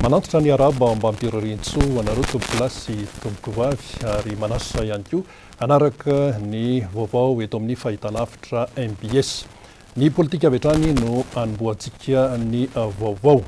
Manantitra ny arahaba ambam-pirariantsoa ho anareo tompokolahy sy tompokovavy ary manasa ihany koa hanaraka ny vaovao eto amin'ny fahitalavitra mbs. Ny politika avy hatrany no hanombohantsika ny vaovao.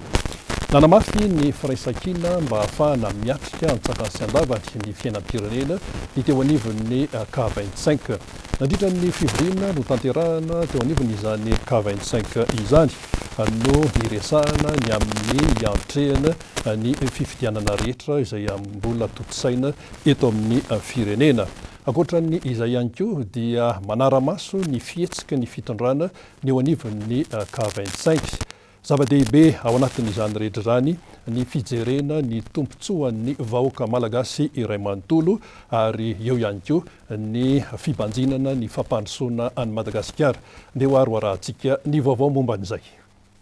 Nanamafy ny firaisankina mba hahafahana miatrika antsakany sy andavany ny fiainam-pirenena ny teo anivon'ny K 25. Nandritra ny fivoriana notanterahana teo anivon'izany K 25 izany no niresahana ny amin'ny hiantrehana ny fifidianana rehetra izay mbola tontosaina eto amin'ny firenena. Ankoatra ny izay ihany koa dia manara-maso ny fihetsiky ny fitondrana ny eo anivon'ny K 25. Zava-dehibe ao anatin'izany rehetra izany ny fijerena ny tombontsoan'ny vahoaka malagasy iray manontolo ary eo ihany koa ny fibanjinana ny fampandrosoana an'i Madagasikara. Ndeha ho ary ho arahantsika ny vaovao momba an'izay.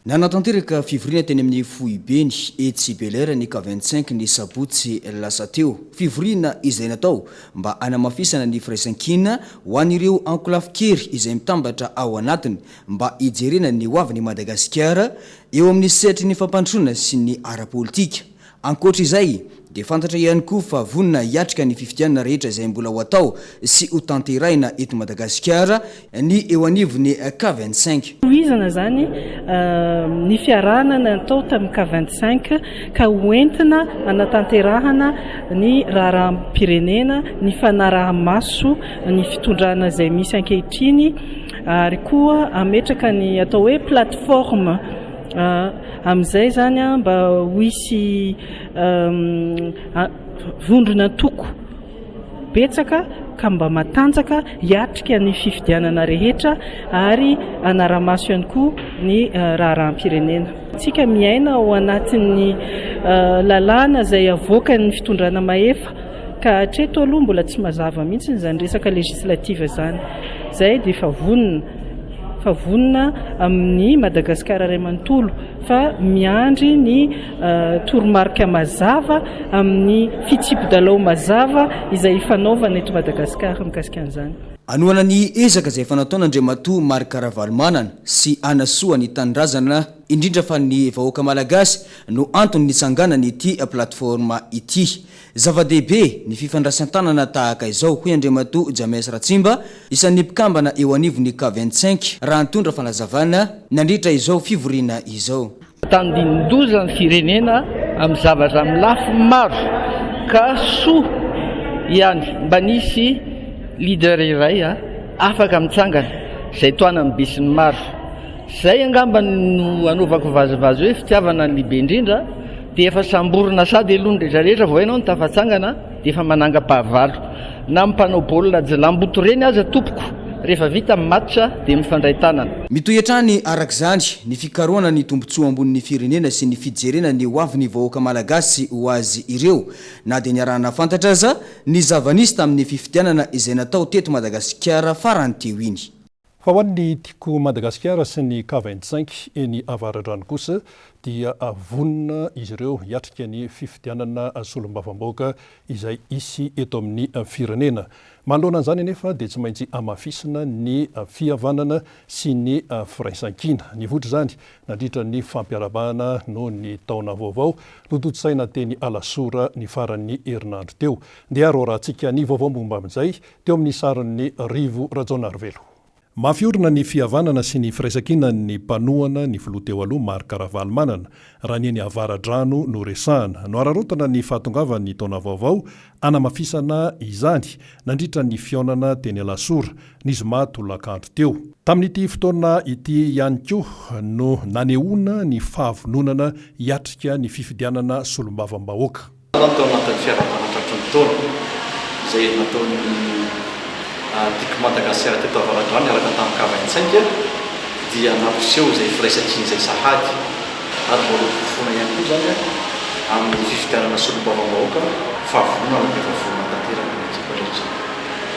Nanatanteraka fivoriana teny amin'ny foibeny etsy Bel'Air ny K 25 ny sabotsy lasa teo. Fivoriana izay natao mba hanamafisana ny firaisankina ho an'ireo ankolafin-kery izay mitambatra ao anatiny mba hijerena ny hoavin'i Madagasikara eo amin'ny sehatry ny fampandrosoana sy ny ara-politika. Ankoatra izay, dia fantatra ihany koa fa vonona hiatrika ny fifidianana rehetra izay mbola ho atao sy ho tanterahina eto Madagasikara ny eo anivon'ny K 25. Tohizana izany ny fiarahana natao tamin'ny K 25 ka ho entina hanatanterahana ny raharaham-pirenena, ny fanaraha-maso ny fitondrana izay misy ankehitriny ary koa hametraka ny atao hoe plateforme. Amin'izay izany mba ho hisy vondron'antoko betsaka ka mba matanjaka hiatrika ny fifidianana rehetra ary hanara-maso ihany koa ny raharaham-pirenena. Isika miaina ao anatin'ny lalàna izay avoakan'ny fitondrana mahefa ka hatreto aloha mbola tsy mazava mihitsy izany resaka législative izany. Izay dia efa vonona, efa vonona amin'ny Madagasikara iray manontolo fa miandry ny toromarika mazava amin'ny fitsipi-dalao mazava izay hifanaovana eto Madagasikara mikasika an'izany. Hanohana ny ezaka izay efa nataon'Andriamatoa Marc Ravalomanana sy hanasoa ny tanindrazana indrindra fa ny vahoaka malagasy no antony nitsanganany ity plateforme ity. Zava-dehibe ny fifandraisan-tanana tahaka izao, hoy Andriamatoa James Ratsimba, isan'ny mpikambana eo anivon'ny K 25, raha nitondra fanazavana nandritra izao fivoriana izao. Tandindoza ny firenena amin'ny zavatra amin'ny lafiny maro ka soa ihany mba nisy leader iray afaka mitsangana izay tohanan'ny besinimaro. Izay angamba no anaovako vazivazy hoe fitiavana ny lehibe indrindra dia efa samborina sady aloha ny rehetra rehetra vao ianao no tafatsangana dia efa manangam-pahavalo. Na ny mpanao baolina jilamboto ireny aza tompoko rehefa vita ny match dia mifandray tanana. Mitohy hatrany araka izany ny fikarohana ny tombontsoa ambonin'ny firenena sy ny fijerena ny hoavin'ny vahoaka malagasy ho azy ireo na dia niaraha-nahafantatra aza ny zava-nisy tamin'ny fifidianana izay natao teto Madagasikara farany teo iny. Fa ho an'ny Tiako Madagasikara sy ny K 25 eny Avaradrano kosa dia vonona izy ireo hiatrika ny fifidianana solombavambahoaka izay hisy eto amin'ny firenena. Manoloana an'izany anefa dia tsy maintsy hamafisina ny fihavanana sy ny firaisankina. Nivoitra izany nandritra ny fampiarahabana noho ny taona vaovao notontosaina teny Alasora ny faran'ny herinandro teo. Ndeha aroarantsika ny vaovao momba amin'izay Teo amin'ny sarin'i Rivo Rajaonarivelo. Mafy orina ny fihavanana sy ny firaisankinan'ny mpanohana ny filoha teo aloha Marc Ravalomanana, raha ny eny Avaradrano no resahana. Noararaotana ny fahatongavan'ny taona vaovao hanamafisana izany, nandritra ny fihaonana teny Alasora, ny zoma tolakandro teo. Tamin'ity fotoana ity ihany koa no nanehoana ny fahavononana hiatrika ny fifidianana solombavambahoaka. Tao anatin'ny fiarahabana tratry ny taona izay nataon'ny Tiako Madagasikara teto Avaradrano niaraka tamin'ny K 25 dia nampiseho izay firaisankina izay sahady ary mbola ho porofoina ihany koa izany amin'ny fifidianana solombavambahoaka fa vonona dia efa vonona tanteraka ny ekipa rehetra.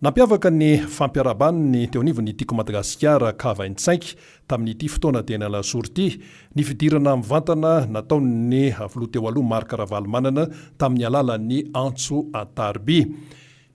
Nampiavaka ny fampiarahabany teo anivon'ny Tiako Madagasikara K 25 Tamin'ity fotoana teny Alasora ity, ny fidirana mivantana nataon'ny filoha teo aloha Marc Ravalomanana tamin'ny alalan'ny antso an-tariby.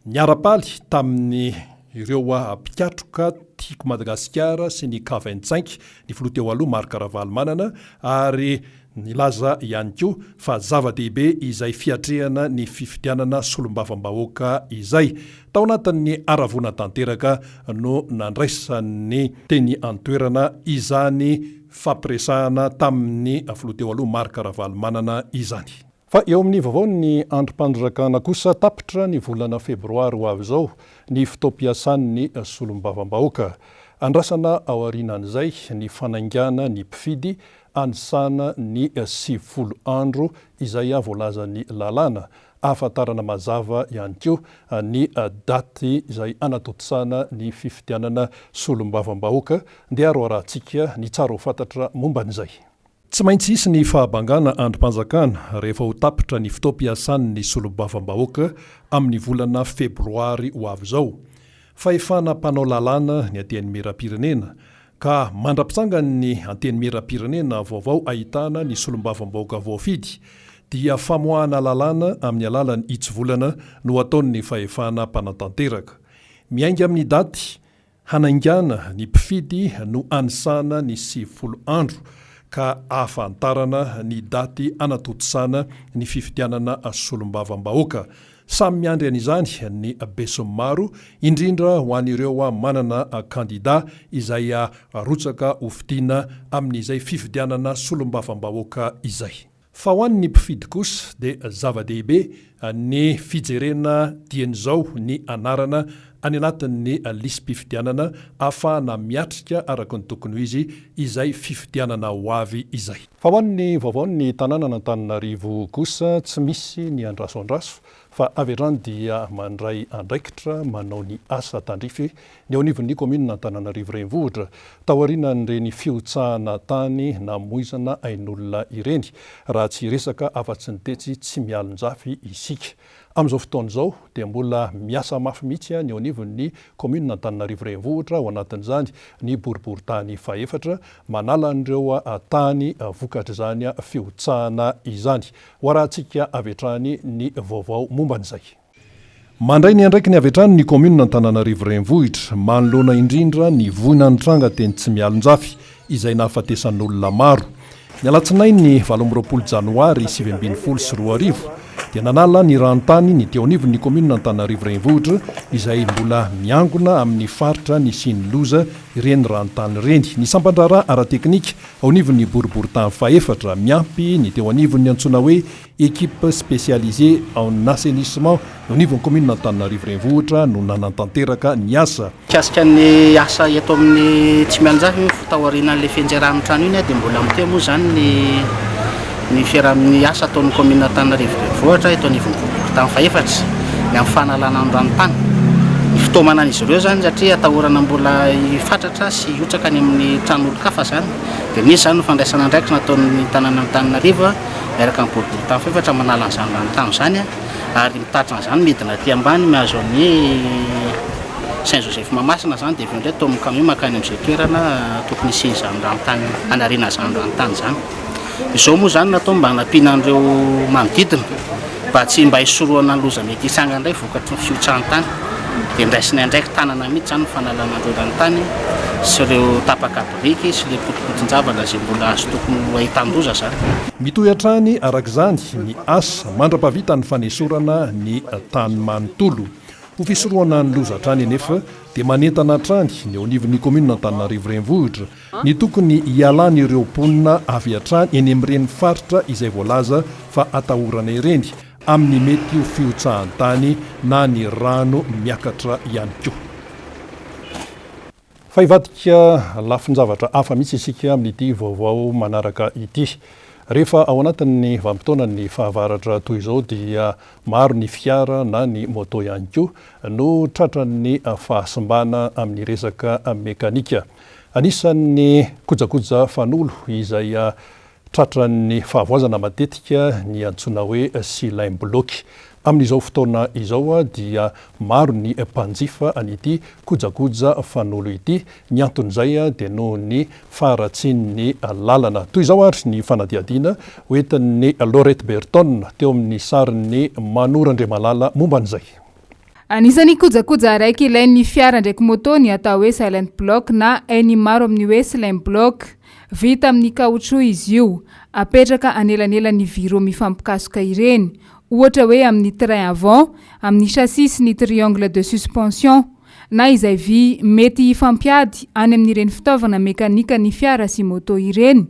Niara-paly tamin'ny ireo mpikatroka Tiako Madagasikara sy ny K 25 ny filoha teo aloha Marc Ravalomanana ary Nilaza ihany koa fa zava-dehibe izay fiatrehana ny fifidianana solombavambahoaka izay. Tao anatin'ny haravoana tanteraka no nandraisan'ny teny an-toerana izany fampiresahana tamin'ny filoha teo aloha Marc Ravalomanana izany. Fa eo amin'ny vaovaon'ny andrim-panjakana kosa, tapitra ny volana febroary ho avy izao ny fotoam-piasan'ny solombavambahoaka. Andrasana aorianan'izay ny fanaingana ny mpifidy anisana ny 90 andro izay voalazan'ny lalàna. Ahafantarana mazava ihany koa ny daty izay hanatontosana ny fifidianana solombavambahoaka. Ndeha roarahantsika ny tsara ho fantatra momba an'izay. Tsy maintsy hisy ny fahabangana andrim-panjakana rehefa ho tapitra ny fotoam-piasan'ny solombavambahoaka amin'ny volana febroary ho avy izao. Fahefana mpanao lalàna ny Antenimierampirenena, ka mandra-pitsangan'ny Antenimierampirenena vaovao ahitana ny solombavambahoaka voafidy, dia famoahana lalàna amin'ny alalan'ny hitsivolana no ataon'ny fahefana mpanatanteraka. Miainga amin'ny daty Hanaingana ny mpifidy no anisana ny 90 andro ka ahafantarana ny daty hanatontosana ny fifidianana solombavambahoaka. Samy miandry an'izany ny besinimaro, indrindra ho an'ireo manana kandida izay arotsaka hofidiana amin'izay fifidianana solombavambahoaka izay. Fa ho an'ny mpifidy kosa dia zava-dehibe ny fijerena dieny izao ny anarana any anatin'ny lisi-pifidianana ahafahana miatrika araka ny tokony ho izy izay fifidianana ho avy izay. Fa ho an'ny vaovaon'ny tanànan'Antananarivo kosa tsy misy ny andraso andraso fa avy hatrany dia mandray andraikitra manao ny asa tandrify ny eo anivon'ny kaominina Antananarivo Renivohitra, taorianan'ireny fihotsahana tany namoizana ain'olona ireny, raha tsy hiresaka afa-tsy ny tetsy Tsimialonjafy isika. Amin'izao fotoana izao dia mbola miasa mafy mihitsy ny eo anivon'ny kaominina Antananarivo Renivohitra, ao anatin'izany ny boriborintany fahefatra, manala an'ireo tany vokatr'izany fihotsahana izany. Ho arahantsika avy hatrany ny vaovao momba an'izay. Mandray ny andraikiny avy hatrany ny kaominina Antananarivo Renivohitra, manoloana indrindra ny voina nitranga teny Tsimialonjafy, izay nahafatesan'olona maro. Ny alatsinainy 28 janoary 2019 dia nanala ny ranontany ny teo anivon'ny kaominina Antananarivo Renivohitra, izay mbola miangona amin'ny faritra nisian'ny loza ireny ranontany ireny. Ny sampan-draharaha ara-teknika ao anivon'ny boriborintany fahefatra, miampy ny teo anivon'ny antsoina hoe Equipe spécialisée en assainissement eo anivon'ny kaominina Antananarivo Renivohitra no nanantanteraka ny asa. Mikasika ny asa eto amin'ny Tsimialonjafy moa taorianan'ilay fianjeran'ny trano iny dia mbola mitohy moa izany ny ny fiaraha-miasa asa ataon'ny kaominina Antananarivo Renivohitra eto anivon'ny boriborintany fahefatra ny amin'ny fanalana ny ranontany. Ny fitaomana an'izy ireo izany satria atahorana mbola hifatratra sy hihotsaka any amin'ny tranon'olon-kafa izany dia nisy izany ny fandraisana andraikitra nataon'ny tanànan'Antananarivo. miaraka amin'ny boriborintany fahefatra manala an'izany ranontany izany ary mitatitra an'izany midina aty ambany mihazo an'i Saint Joseph Mahamasina izany dia avy eo indray atao amin'ny camion mankany amin'izay toerana tokony hisian'izany ranontany hanariana an'izany ranontany izany. Izao moa izany natao mba hanampiana an'ireo manodidina mba tsy mba hisorohana ny loza mety hitranga indray vokatry ny fihotsahan-tany dia ndraisiny andraiki-tanana mihitsy izany ny fanalana an'ireo ranontany sy ireo tapaka Biriky sy le potipotin-javatra izay mbola azo tokony ho ahitan-doza zany. Mitohy hatrany araka izany ny asa mandra-pahavita ny fanesorana ny tany manontolo. Ho fisorohana ny loza hatrany anefa dia manentana hatrany ny eo anivon'ny kaominina Antananarivo Renivohitra ny tokony hialan'ireo mponina avy hatrany eny amin'ireny faritra izay voalaza fa atahorana ireny amin'ny mety ho fihotsahan-tany na ny rano miakatra ihany koa. Fa hivadika lafin-javatra hafa mihitsy isika amin'ity vaovao manaraka ity. Rehefa ao anatin'ny vanim-potoanan'ny fahavaratra toy izao dia maro ny fiara na ny moto ihany koa no tratran'ny fahasimbana amin'ny resaka mekanika. Anisan'ny kojakoja fanolo izay Tratran'ny fahavoazana matetika ny antsoina hoe silaimbloky. Amin'izao fotoana izao dia maro ny mpanjifa an'ity kojakoja fanolo ity. Ny anton'izay dia noho ny faharatsian'ny lalana. Toy izao ary ny fanadihadiana hoentin'i Laurette Berton teo amin'ny sarin'i Mano Randriamalala momba an'izay. Anisan'ny kojakoja araiky ilain'ny fiara ndraiky moto ny atao hoe silent block na hain'ny maro amin'ny hoe slim block. Vita amin'ny caoutchouc izy io, apetraka anelanelan'ny vy roa mifampikasoka ireny, ohatra hoe amin'ny train avant, amin'ny châssis sy ny triangle de suspension, na izay vy mety hifampiady any amin'ireny fitaovana mekanikan'ny fiara sy moto ireny.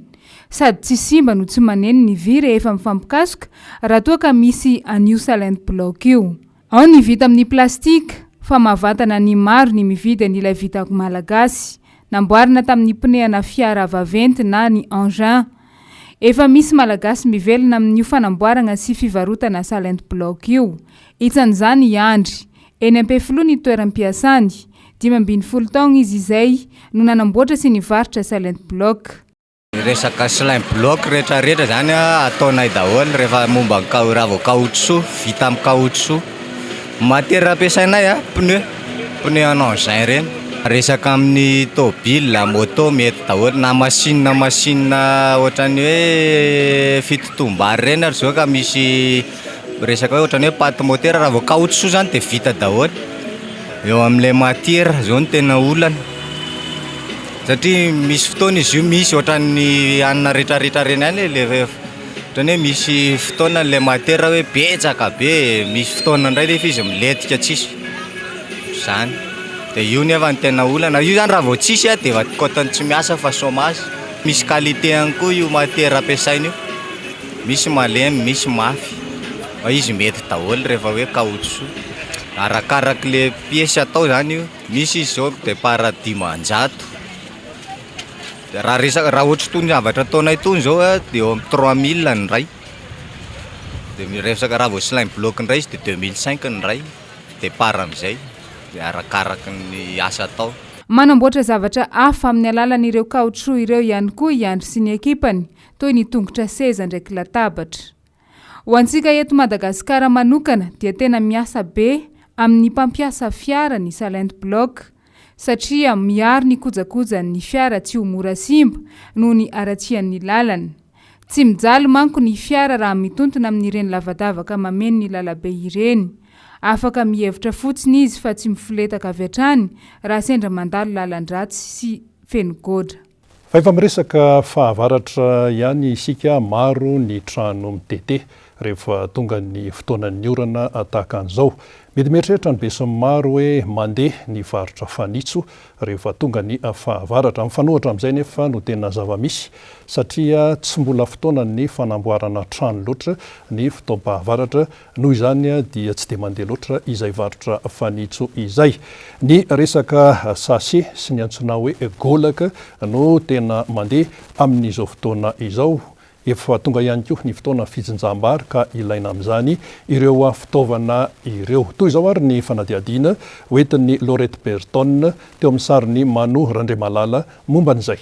Sady tsy simba no tsy maneno ny vy rehefa mifampikasoka raha toa ka misy an'io silent block io. Ao ny vita amin'ny plastika, fa mahavantana ny maro ny mividy an'ilay vita malagasy, namboarina tamin'ny pneu-na fiara vaventy na ny engin. Efa misy Malagasy mivelona amin'io fanamboarana sy fivarotana silent block io. Isan'izany i Andry. Eny Ampefiloha ny toeram-piasany. 15 taogna izy izay no nanamboatra sy nivarotra silent block. Ny resaka slime block rehetra rehetra zany ataonay daholo rehefa momba ny kao- raha vao caoutchouc, vita amin'ny caoutchouc. Matière ampiasainay a pneu, pneu en engin reny. Resaka amin'ny tôbila, môtô mety daholo na machine machine ohatran'ny hoe fitotoam-bary reny ary zao ka misy resaka hoe ohatran'ny hoe patte motera raha vao caoutchouc zany de vita daholo. Eo amin'ilay matière zao no tena olana. Satria misy fotoana izy io misy ohatran'ny hanina retraretra reny ihany e, le ohatran'ny hoe misy fotoana le matière hoe betsaka be, misy fotoana indray nefa izy milentika tsisy, zany, de io nefa no tena olana, io zany raha vao tsisy a de efa kaotin'ny tsy miasa fa chômage, misy qualité ihany koa io matière ampiasaina io, misy malemy, misy mafy, fa izy mety daholo rehefa hoe caoutchouc, arakarak'le piesy atao zany io. Misy izy zao départ 500, de raha resaka raha ohatry itony zavatra ataonay itony zao a de eo amin'ny 3000 ny iray, de miresaka raha vao slime block indray izy de 2500 ny iray départ amin'izay, de arakaraky ny asa atao. Manamboatra zavatra hafa amin'ny alalan'ireo caoutchouc ireo ihany koa i Andry sy ny ekipany, toy ny tongotra seza ndraiky latabatra. Ho antsika eto Madagasikara manokana dia tena miasa be amin'ny mpampiasa fiara ny silent block satria miaro ny kojakojan'ny fiara tsy ho mora simba noho ny haratsian'ny lalana. Tsy mijaly manko ny fiara raha mitontona amin'ireny lavadavaka mameno ny lalabe ireny. Afaka mihevitra fotsiny izy fa tsy mifoletaka avy hatrany raha sendra mandalo lalan-dratsy sy feno godrana. Fa efa miresaka fahavaratra ihany isika, maro ny trano mitete rehefa tonga ny fotoanan'ny orana tahaka an'izao. Mety mieritreritra ny besinimaro hoe mandeha ny varotra fanitso rehefa tonga ny fahavaratra. Mifanohitra amin'izay anefa no tena zava-misy satria tsy mbola fotoanan'ny fanamboarana trano loatra ny fotoam-pahavaratra Noho izany dia tsy dia mandeha loatra izay varotra fanitso izay. Ny resaka sachet sy ny antsoina hoe golaka no tena mandeha amin'izao fotoana izao. Efa tonga ihany koa ny fotoana fijinjam-bary ka ilaina amin'izany ireo fitaovana ireo. Toy izao ary ny fanadihadiana hoentin'i Laurette Berton teo amin'ny sarin'i Mano Randriamalala momba an'izay.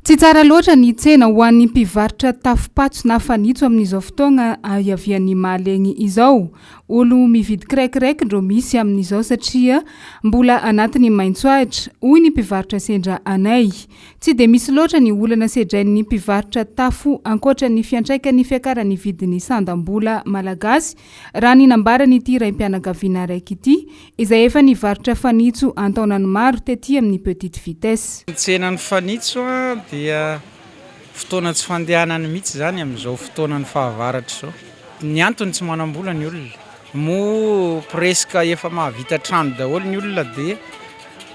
Tsy tsara loatra ny tsena ho an'ny mpivarotra tafo-patso na fanitso amin'izao fotoagna iavian'ny mahalegny izao. Olo mividy kiraikiraiky ndro misy amin'izao satria mbola anatin'ny maitso ahitra, hoy ny mpivarotra sendra anay. Tsy dia misy loatra ny olana sedrain'ny mpivarotra tafo ankoatra ny fiantraikan'ny fiakaran'ny vidin'ny sandam-bola malagasy raha ny nambaran'ity raim-pianakaviana araiky ity izay efa nivarotra fanitso an-taonany maro tety amin'ny Petite Vitesse. Ny tsenan'ny fanitso dia fotoana tsy fandehanany mihitsy izany amin'izao fotoanan'ny fahavaratra izao. Ny antony tsy manam-bola ny olona. Moa presque efa mahavita trano daholo ny olona dia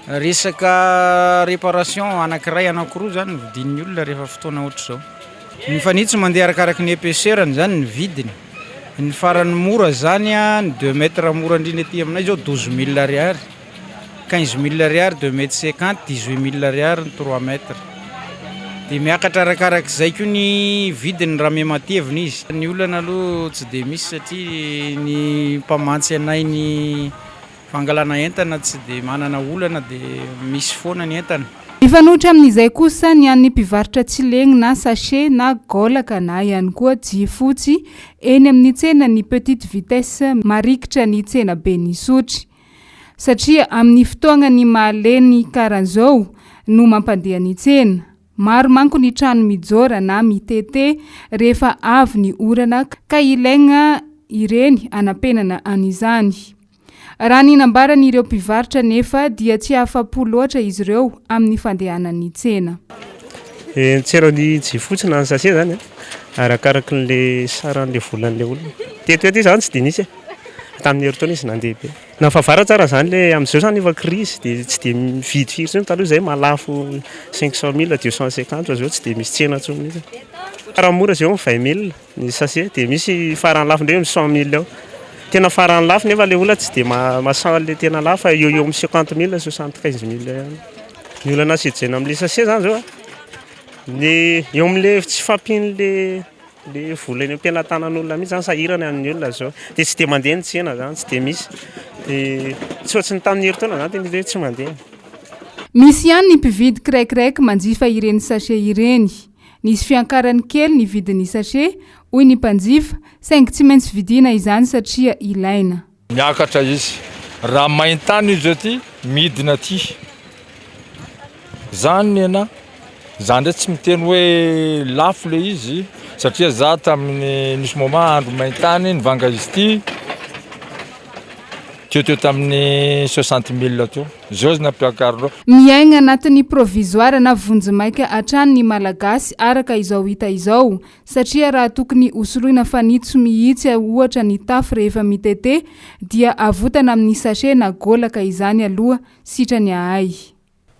resaka réparation anankiray anankiroa izany no vidian'ny olona rehefa fotoana ohatr'izao. Ny fanitso mandeha arakaraky ny épaisseur-ny izany ny vidiny. Ny farany mora zany a, ny deux mètres mora indrindra aty aminay zao 12 mille ariary, 15 mille ariary deux mètres cinquante, 18 mille ariary ny trois mètres. Dia miakatra arakarak'izay koa ny vidiny raha miha-matevina izy. Ny olana aloha tsy dia misy satria ny mpamantsy anay ny Fangalana entana tsy dia manana olana dia misy foana ny entana. Mifanohitra amin'izay kosa ny an'ny mpivarotra tsilegny na sachet na gaolaka na ihany koa jiafotsy eny amin'ny tsenan'ny Petite Vitesse marikitra ny tsenaben'Isotry. Satria amin'ny fotoagnan'ny mahaleny karan'izao no mampandeha ny tsena. Maro manko ny trano mijora na mitete rehefa avy ny orana ka ilaigna ireny anampenana an'izany. Raha ny nambaran'ireo mpivarotra anefa dia tsy afa-po loatra izy ireo amin'ny fandehanan'ny tsena. Ny tsenan'ny jiafotsy na ny sachet zany arakaraky an'le saran'le volan'le olona. Teto eto izany tsy dia nisy e, tamin'ny herintaona izy nandeha be. Na fahavaratra ara zany le amin'izao zany efa crise dia tsy dia mividy firy intsony, taloha zay mahalafo 500 mille, 250 fa zao tsy dia misy tsena intsony mihitsy. Farany mora zao 20 mille ny sachet dia misy farany lafo indray eo amin'ny 100 mille eo. Tena farany lafo nefa le olona tsy dia mahasahy an'le tena lafo fa eo eo amin'ny 50 mille, 75 mille eo ihany. Ny olana sedraina amin'le sachet zany zao a, ny eo amin'le tsy fahampian'le le vola eny am-pelatanan'olona mihitsy zany sahirana ny olona zao. Dia tsy dia mandeha ny tsena zany, tsy dia misy. Dia tsy ohatry ny tamin'ny herintaona zany tena hoe tsy mandeha. Misy ihany ny mpividy kiraikraiky manjifa ireny sachet ireny. Nisy fiankarany kely ny vidin'ny sachet, hoy ny mpanjifa, saingy tsy maintsy vidiana izany satria ilaina. Miakatra izy. Raha main-tany izy aty, midina aty. Zany nena, za ndray tsy miteny hoe lafo le izy satria za tamin'ny nisy moment andro main-tany nivanga izy ity teoteo tamin'ny soixante mille teo, zao izy nampiakarindreo. Miaigna anatin'ny provisoire na vonjimaika hatrany ny Malagasy araka izao hita izao Satria raha tokony hosoloina fanitso mihitsy ohatra ny tafo rehefa mitete dia avotana amin'ny sachet na golaka izany aloha sitrany ahay.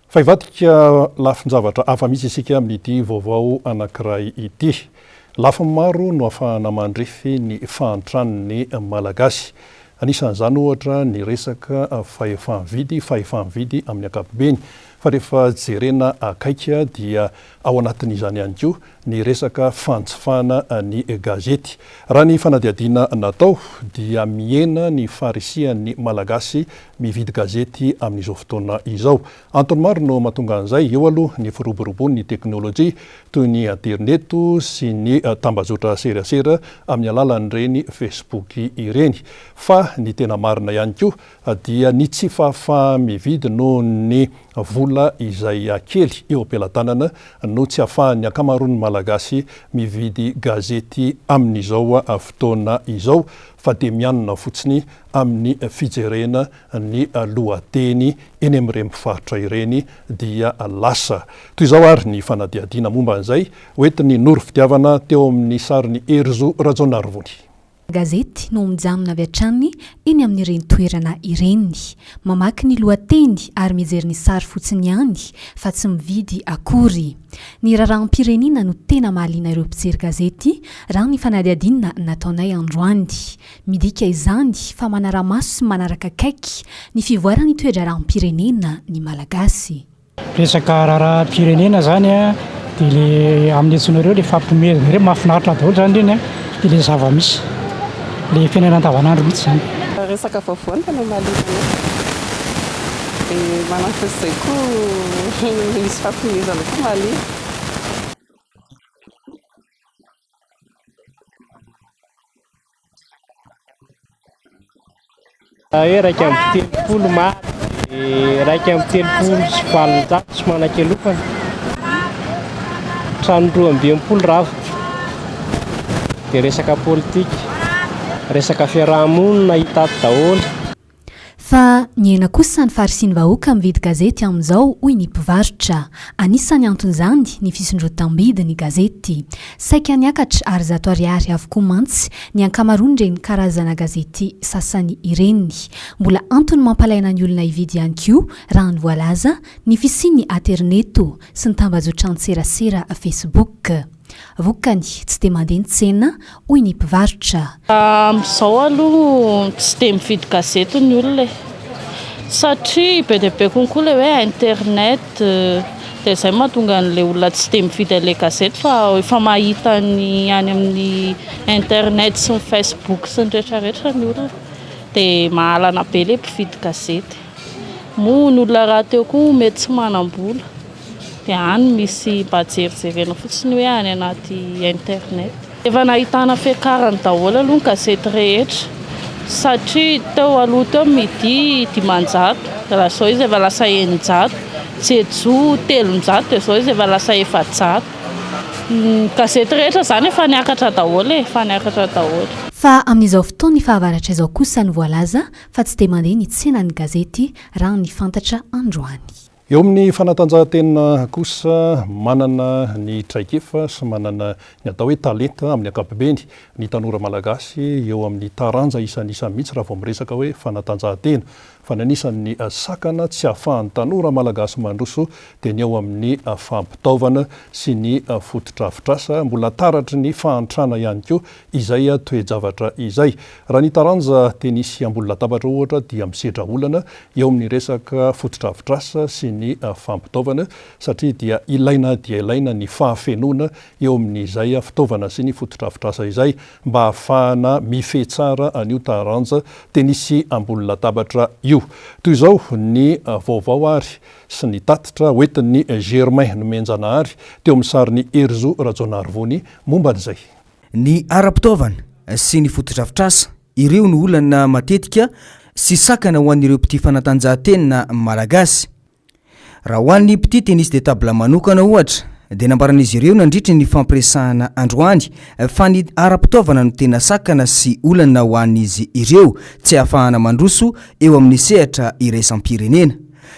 Fa hivadika lafin-javatra hafa mihitsy isika amin'ity vaovao anankiray ity. Lafiny maro no ahafahana mandrefy ny fahantran'ny Malagasy. Anisan'izany ohatra ny resaka fahefa-mividy, fahefa-mividy amin'ny ankapobeny. Fa rehefa jerena akaiky dia ao anatin'izany ihany koa ny resaka fanjifana ny gazety. Raha ny fanadihadiana natao dia mihena ny faharisihan'ny Malagasy mividy gazety amin'izao fotoana izao. Antony maro no mahatonga an'izay, eo aloha ny firoborobon'ny teknolojia toy ny aterineto sy ny tambajotra serasera amin'ny alalan'ireny Facebook ireny. Fa ny tena marina ihany koa dia ny tsy fahafaha-mividy noho ny vola izay kely eo am-pelatanana no tsy ahafahan'ny ankamaroan'ny Malagasy mividy gazety amin'izao fotoana izao fa dia mianina fotsiny amin'ny fijerena ny lohateny eny amin'ireny mpivarotra ireny dia lasa. Toy izao ary ny fanadihadiana momba an'izay hoentin'i Noro Fitiavana teo amin'ny sarin'i Herizo Rajaonarivony. Gazety no mijanona avy hatrany eny amin'ireny toerana ireny. Mamaky ny lohateny ary mijery ny sary fotsiny ihany fa tsy mividy akory. Ny raharaham-pirenena no tena mahaliana ireo mpijery gazety raha ny fanadihadiana nataonay androany. Midika izany fa manara-maso sy manaraka akaiky ny fivoaran'ny toe-draharaham-pirenena ny Malagasy. Resaka raharaham-pirenena zany a, dia le amin'ny antsoinareo le fampihomehezana ireny, mahafinaritra daholo zany ireny a, dia le zava-misy, le fiainana andavanandro mihitsy zany. Resaka vaovao no tena mahaliana anay, dia manampy an'izay koa misy fampihomehezana koa mahaliana. 31 maty, 831 tsy manan-kialofana, trano 62 rava, dia resaka politika, resaka fiaraha-monina hita ato daholo. Fa nihena kosa ny faharisian'ny vahoaka mividy gazety amin'izao, hoy ny mpivarotra. Anisan'ny anton'izany ny fisondrotam-bidy ny gazety. Saika niakatra ary 100 ariary avokoa mantsy ny ankamaroan'ireny karazana gazety sasany ireny. Mbola antony mampalaina ny olona hividy ihany koa, raha ny voalaza, ny fisian'ny aterineto sy ny tambajotran-tserasera Facebook. Vokany, tsy dia mandeha ny tsena, hoy ny mpivarotra. Amin'izao aloha tsy dia mividy gazety ny olona e! Satria be dia be konkoa ilay hoe internet dia izay no mahatonga an'ilay olona tsy dia mividy an'ilay gazety fa efa mahita ny any amin'ny internet sy ny facebook sy ny rehetra rehetra ny olona dia mahalana be ilay mpividy gazety. Moa ny olona rahateo koa mety tsy manam-bola. Dia any misy mba jerijerena fotsiny hoe any anaty internet. Efa nahitana fiakarany daholo aloha ny gazety rehetra satria teo aloha teo midi 500 raha izao izy efa lasa 600, Jejo 300 dia izao izy efa lasa 400. Ny gazety rehetra izany efa niakatra daholo e, efa niakatra daholo. Fa amin'izao fotoan'ny fahavaratra izao kosa no voalaza fa tsy dia mandeha ny tsenan'ny gazety raha ny fantatra androany. Eo amin'ny fanatanjahantena kosa, manana ny traikefa sy manana ny atao hoe talenta amin'ny ankapobeny ny tanora malagasy eo amin'ny taranja isanisany mihitsy raha vao miresaka hoe fanatanjahantena. Fa ny anisan'ny sakana tsy ahafahan'ny tanora malagasy mandroso dia ny eo amin'ny fampitaovana sy ny fotodrafitrasa. Mbola taratry ny fahantrana ihany koa izay toe-javatra izay. Raha ny taranja tenisy ambony latabatra ohatra dia misedra olana eo amin'ny resaka fotodrafitrasa sy ny fampitaovana satria dia ilaina dia ilaina ny fahafenoana eo amin'izay fitaovana sy ny fotodrafitrasa izay mba hahafahana mifehy tsara an'io taranja tenisy ambony latabatra io. Toy izao ny vaovao ary sy ny tatitra hoentin'i Germain Nomenjanahary teo amin'ny sarin'i Herizo Rajaonarivony momba an'izay. Ny ara-pitaovana sy ny fotodrafitrasa, ireo no olana matetika sy sakana ho an'ireo mpitia fanatanjahantena malagasy. Raha ho an'ny mpitia tennis de table manokana ohatra dia nambaran'izy ireo nandritry ny fampiresahana androany fa ny ara-pitaovana no tena sakana sy olana ho an'izy ireo tsy ahafahana mandroso eo amin'ny sehatra iraisam-pirenena.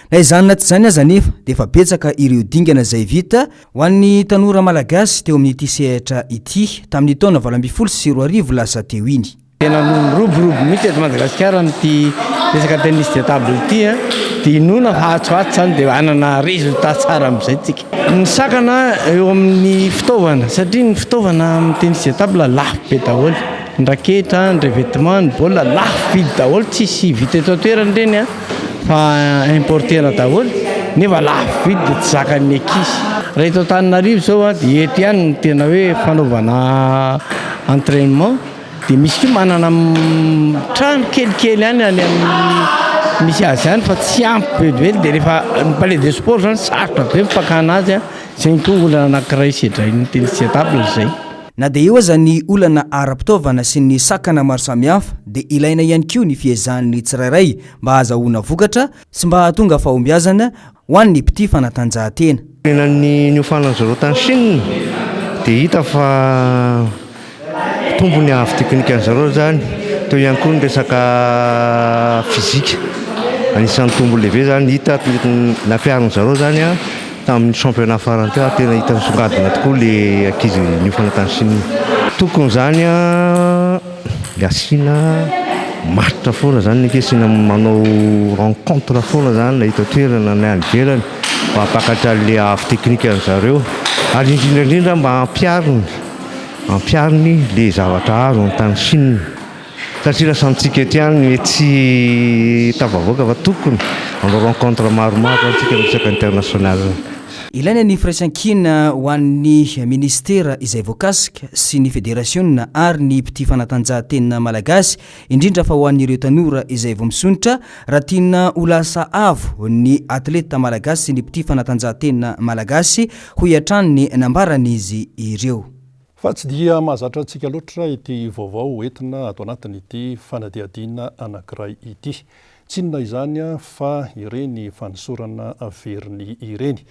Na izany na tsy izany aza anefa dia efa betsaka ireo dingana izay vita Ho an'ny tanora malagasy teo amin'ity sehatra ity tamin'ny taona 2018 lasa teo iny. Tena miroborobo mihitsy eto Madagasikara ity resaka tennis de table ity a, dia inoana fa atsy ho atsy izany dia hanana résultat tsara amin'izay tsika. Ny sakana eo amin'ny fitaovana satria ny fitaovana amin'ny tennis de table lafo be daholo, ny raketra, ny revêtement, ny baolina lafo vidy daholo tsisy vita eto an-toerana ireny a. Fa importer-na daholo nefa lafo vidy dia tsy zakan'ny ankizy. Raha eto Antananarivo izao dia eto ihany no tena hoe fanaovana entrainement dia misy koa manana trano kelikely ihany any amin'ny misy azy ihany fa tsy ampy velively dia rehefa ny palais de sport izany sarotra be ny fakana azy, izay koa olana anankiray sedrain'ny tennis table izay. Na dia eo aza ny olana ara-pitaovana sy ny sakana maro samihafa dia ilaina ihany koa ny fiezahan'ny tsirairay mba hahazahoana vokatra sy mba hahatonga fahombiazana ho an'ny mpitia fanatanjahantena. Tena ny niofanan'ny zareo tany Chine dia hita fa tombony avo teknikan'ny zareo zany, teo ihany koa ny resaka physique, anisan'ny tombony lehibe zany hita nampiharin'ny zareo zany an. Tamin'ny championnat farany teo ary tena hita nisongadina tokoa le ankizy niofana tany Chine. Tokony zany an asiana match foana zany ny ankizy, asiana manao rencontre foana zany na eto an-toerana na any ivelany mba hampakatra an'le avo teknika an-dry zareo ary indrindra indrindra mba hampihariny hampihariny le zavatra azony tany Chine. Satria lasa amintsika eto ihany mety tsy tafavoaka fa tokony hanao rencontre maromaro zany tsika resaka international. Ilaina ny firaisankina ho an'ny minisitera izay voakasika sy ny federasionina ary ny mpitia fanatanjahantena malagasy, indrindra fa ho an'ireo tanora izay vao misondrotra, raha tiana ho lasa avo ny atleta malagasy sy ny mpitia fanatanjahantena malagasy, hoy hatrany ny nambaran'izy ireo. Fa tsy dia mahazatra antsika loatra ity vaovao hoentina ato anatin'ity fanadihadiana anankiray ity. Tsy inona izany fa ireny fanosorana vernis ireny.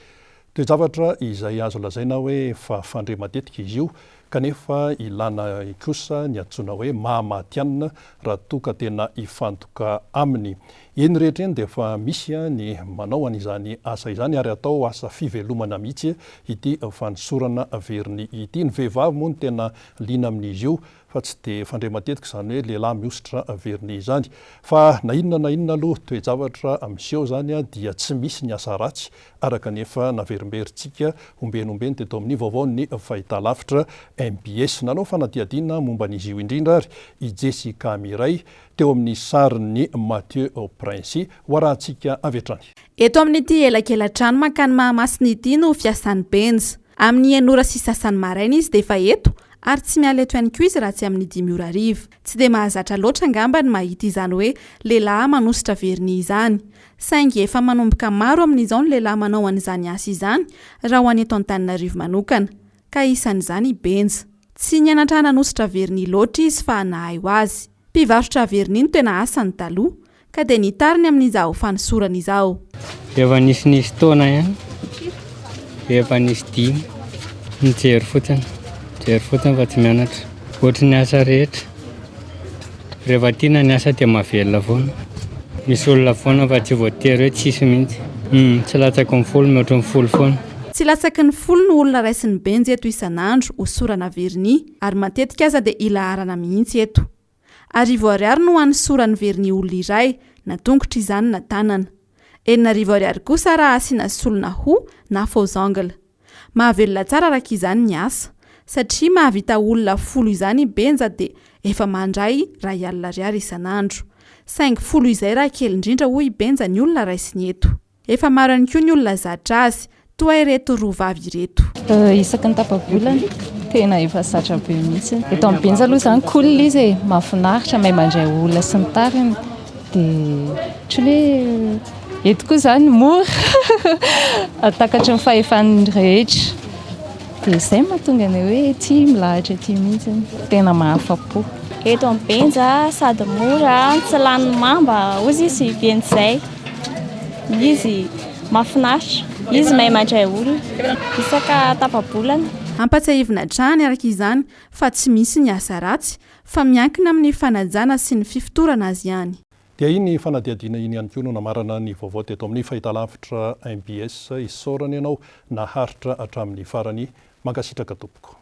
Toe-javatra izay azo lazaina hoe fa fandre matetika izy io, kanefa ilana kosa ny antsoina hoe maha matihanina raha toa ka tena hifantoka aminy. Eny rehetra eny dia efa misy ny manao an'izany asa izany ary atao asa fivelomana mihitsy ity fanosorana vernis ity. Ny vehivavy moa no tena liana amin'izy io fa tsy dia fandre matetika izany hoe lehilahy mihosotra vernis izany. Fa na inona na inona aloha toe-javatra miseho izany dia tsy misy ny asa ratsy araka ny efa naverimberintsika ombieny ombieny teto amin'ny vaovaon'ny fahitalavitra mbs. Nanao fanadihadiana momba an'izy io indrindra ary i Jessica Miray teo amin'ny sarin'i Mathieu Princy, ho arahantsika avy hatrany. Eto amin'ity elakela-trano mankany Mahamasina ity no fiasan'i Benja. Amin'ny enina ora sy sasany maraina izy dia efa eto ary tsy miala eto ihany koa izy raha tsy amin'ny dimy ora hariva. Tsy dia mahazatra loatra angamba ny mahita izany hoe lehilahy manosotra vernis izany. Saingy efa manomboka maro amin'izao ny lehilahy manao an'izany asa izany raha ho an'ny eto Antananarivo manokana. Ka isan'izany i Benja. Tsy nianatra nanosotra vernis loatra izy fa nahay ho azy. Mpivarotra vernis no tena asany taloha, ka dia nitariny amin'izao fanosorana izao. Efa nisinisy taona ihany, efa nisy dimy, mijery fotsiny, mijery fotsiny fa tsy mianatra. Ohatry ny asa rehetra, rehefa tiana ny asa dia mahavelona foana. Misy olona foana fa tsy voatery hoe tsisy mihitsy. Tsy latsaky ny folo, mihoatry ny folo foana. Tsy latsaky ny folo no olona raisin'i Benja eto isan'andro hosorana vernis ary matetika aza dia ilaharana mihitsy eto. Arivo ariary no hanosorany vernis olona iray, na tongotra izany na tanana. 6000 ariary kosa raha asiana solona hoho na faux ongle. Mahavelona tsara araka izany ny asa. Satria mahavita olona folo izany i Benja dia efa mandray iray alina ariary isan'andro. Saingy folo izay raha kely indrindra hoy i Benja ny olona raisiny eto. Efa maro ihany koa ny olona zatra azy, toa ireto roa vavy ireto. Isaky ny tapa-bolana, tena efa zatra be mihitsy. Eto amin'ny Benja aloha izany cool izy e, mahafinaritra, mahay mandray olona sy ny tariny. Dia ohatran'ny hoe eto koa izany mora, takatry ny fahefan'ny rehetra. Dia izay no mahatonga anay hoe ety milahatra ety mihitsy, tena mahafa-po. Eto amin'ny Benja sady mora, tsy lany mamba, hozy izy Benja izay. Izy mahafinaritra, izy mahay mandray olona, isaka tapa-bolana. Ampatsiahivina hatrany araka izany fa tsy misy ny asa ratsy fa miankina amin'ny fanajana sy ny fifotorana azy ihany. Dia iny fanadihadiana iny ihany koa no namarana ny vaovao teto amin'ny fahitalavitra mbs. Isaorana ianao naharitra hatramin'ny farany. Mankasitraka tompoko.